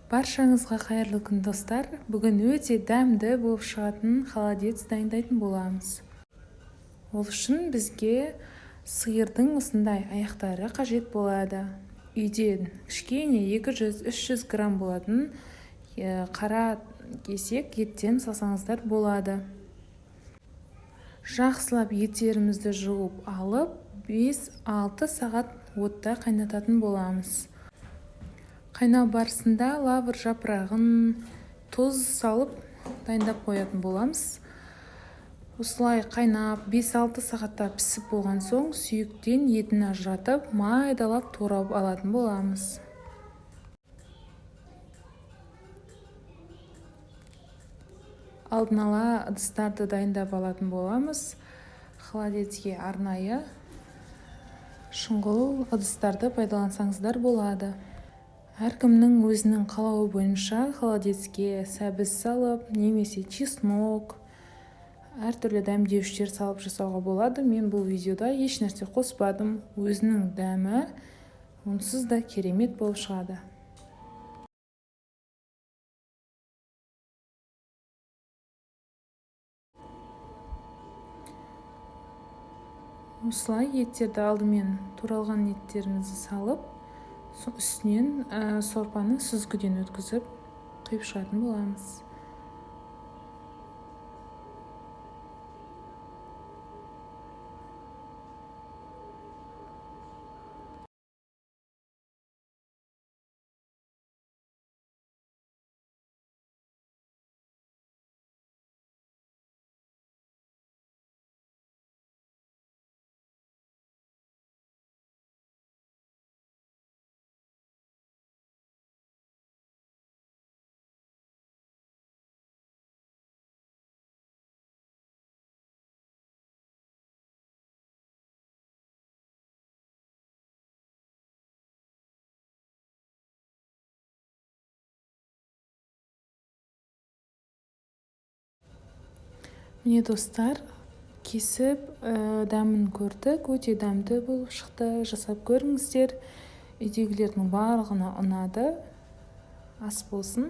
Баршаңызға қайырлы күн, достар! Бүгін өте дәмді болып шығатын холодец дайындайтын боламыз. Ол үшін бізге сиырдың осындай аяқтары қажет болады. Үйден кішкене 200-300 грамм болатын қара кесек еттен салсаңыздар болады. Жақсылап еттерімізді жуып алып, 5-6 сағат отта қайнататын боламыз. Қайнау барысында лавр жапырағын, тұз салып дайындап қоятын боламыз. Осылай қайнап 5-6 сағатта пісіп болған соң сүйектен етін ажыратып, майдалап турап алатын боламыз. Алдын ала ыдыстарды дайындап алатын боламыз. Холодецке арнайы шұңғыл ыдыстарды пайдалансаңыздар болады. Әркімнің өзінің қалауы бойынша холодецке сәбіз салып, немесе чеснок, әртүрлі дәмдеуіштер салып жасауға болады. Мен бұл видеода еш нәрсе қоспадым. Өзінің дәмі онсыз да керемет болып шығады. Осылай еттерді алдымен туралған еттерімізді салып, үстінен сорпаны сүзгіден өткізіп құйып шығатын боламыз. Міне, достар, кесіп дәмін көрдік, өте дәмді болып шықты. Жасап көріңіздер, үйдегілердің барлығына ұнады. Ас болсын.